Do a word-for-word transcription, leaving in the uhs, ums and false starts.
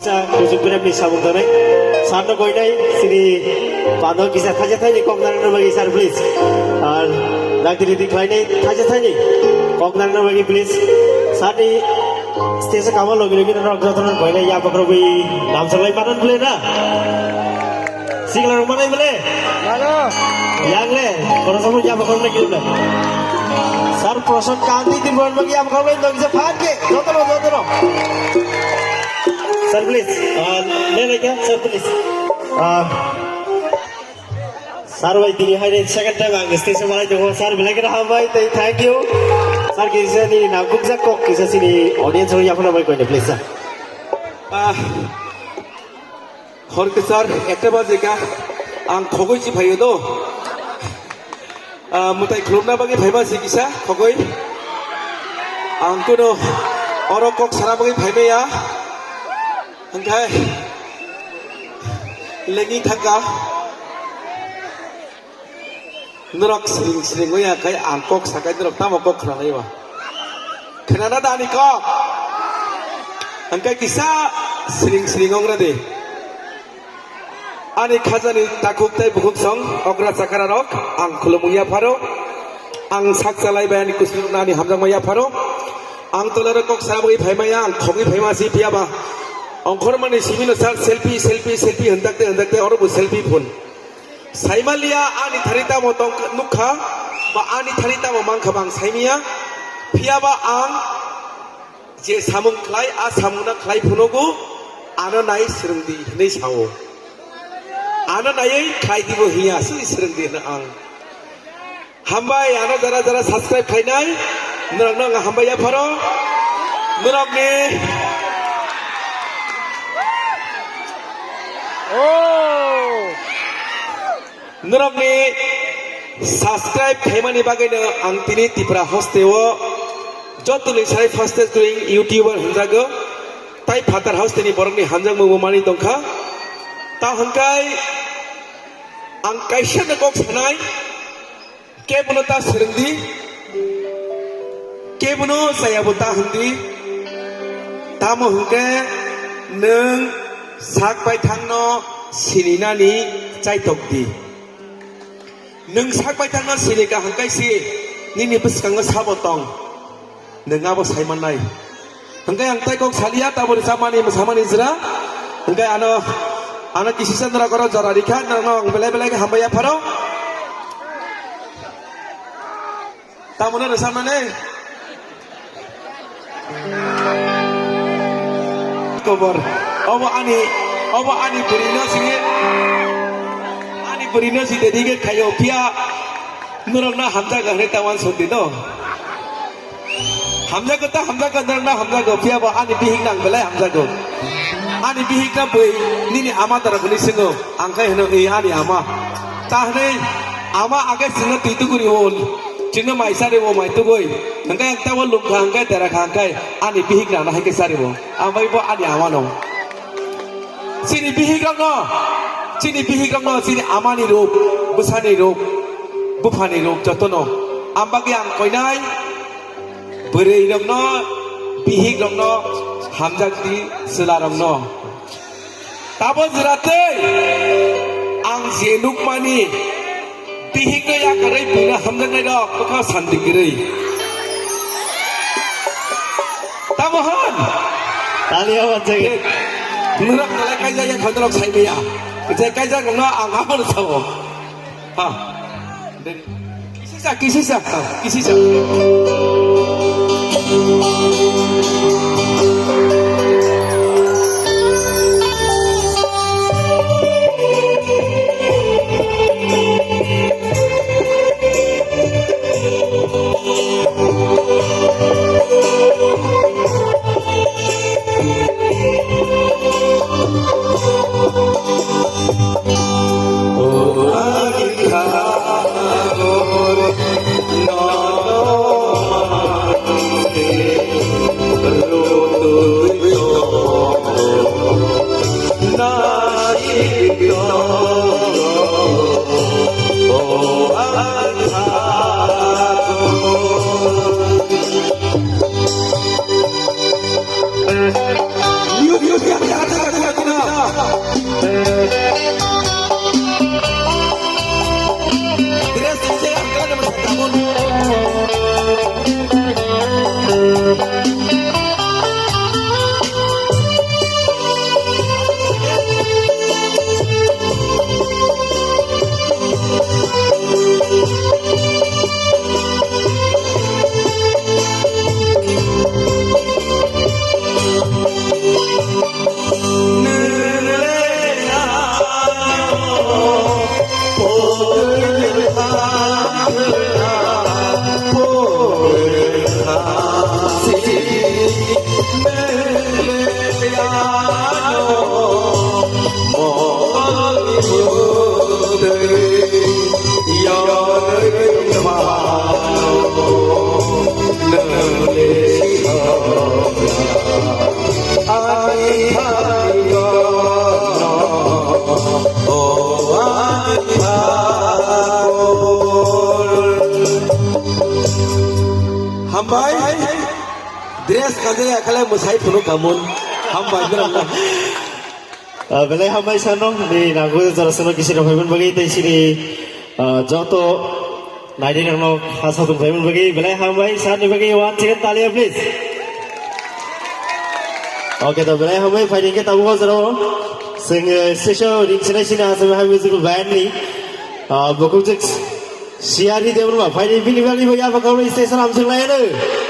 Kuchuk Biramni samung tanai. Sarno koinai sini pano kisa thaja thaini kok narwkna bagwi sir, please. Ar nagdi ridi khlainai thaja thaini kok narwkna bagwi, please. Sarni stage kama logi logi norok jotono koinai ya bakrogwi namsalai manan bwle na. Sikla rok manai bwle. Mano. Yang le, kono somo ya bakrogwi kilo le. Sir Prasad Kanti Tripura bagi ya bakrogwi dong se phan ke. Jotono, jotono. Sir, please. Ah, le le kya? Sir, please. Ah, sir, bai tini hai second time ang stage malai tongo. Sir, belai kena hambai, tei thank you. Sir, kisa ni na gukjak kok kisa sini audience rok yaphana bai koine, please, sir. Ah, hor ke sir, ekta baje ka, ang khogoi si phaio do. Ah, mutai khulumna bagwi phaima si kisa khogoi. Ang kuno oro kok sana bagwi phaimaya. Hingkai lengi thangka. Norok siring siring wngya khai ang kok sakai norok tamo kok khna laiwa. Khna na da ani kok. Hingkai kisa siring siring ong radi. Ani khajani takhuk tei bukhuk song okra chakra rok ang khulumung yapharo. Ang sak chalai bai ani kusuk nani hamjakma yapharo. Ang tolero kok sana bagwi phaimaya, ang khogwi phaima si phiyaba. Ongkhormani simino sar selfie, selfie, selfie hwnjakte hwnjakte oro bo selfie phun. Saimaliya ani thani tamo tong nukha, ba ani thani tamo mankha bang saimiya. Phiyaba ang je samung khlai, a samungno khlai phunugo, ano nai swrwngdi hwnwi sao. Ano naiwi khlai dibo hiya, swi swrwngdi hwno ang. Hambai, ano jara jara subscribe khlainai, norokno ang hambai yapharo. Norokni, Oh. Norokni subscribe khaimani bagwino ang tini Tipra hoste o jotoni sai fastest growing YouTuber hwnjago. Tai phatar house tini borokni hamjakmung bo manwi tongkha. Ta hwnkhai ang kaisa no kok sanai, kebono ta swrwngdi, kebono chayabo ta hwndi. Tamo hwnkhe nwng sak baithangno sininani chaitokdi. Nwng sak baithangno sinika hwnkhe si nini bwskango sabo tong, nwng abo saimannai. Hwnkhe ang tei kok salia, taboni chamani mwsamani jwra. Hwnkhe ano, ano kisisa norok oro jora rikha, norokno ang belai belai khe hambai yapharo. Tamoni rwchapmani kobor. Obo ani, obo ani bwrwino sini, ani bwrwino si dedicate khaio, phiya norokno hamjago hwnwi ta uansukdi no. Hamjago ta hamjago, norokno hamjago, phiya bo ani bihik nang belai hamjago. Ani bihik na bui nini ama dara hwnwi swngo, ang khai hwno, "Ei ani ama." Ta hwnwi ama age chwngno twi tuguri o, chwngno mai sari o, mai tugui. Hwnkhe ang tabo lungkha hwnkhe, dera kha hwnkhe, ani bihik nang hai khe sari o. Ang bai bo ani ama no. Chini bihik rokno, chini bihik rokno, chini amani rok, bwsani rok, buphani rok jotono. Ang bagwi ang koinai, bwrwi rokno, bihik rokno, hamjakdi chwla rokno. Tabo jwra tei ang je nukmani bihikno yakarwi buino hamjaknai rok bwkha santi kwrwi. Tamo hwn? Tali awan jagwi. Norok nalai kaijak ya khoi norok sai maya. Je kaijak rokno ang abono sao. Ha. Kisisa, kisisa, kisisa. Hambai, dress kajai akhale musai phunu kamun. Hambai, berang. Ah, belai hambai sano, ni nango jora sano kisi rok phaiman bagi tei sini, ah, joto naidi rokno khasa tong phaiman bagi, belai hambai sani bagi one second talia please. Okay, to belai hambai phaini ke tabu jora. Sing, eh, session ring sini sini asam hambai juru band ni. Ah, bokuk jik siari de ma phaini bini bagi bagi apa kau station am sing lain.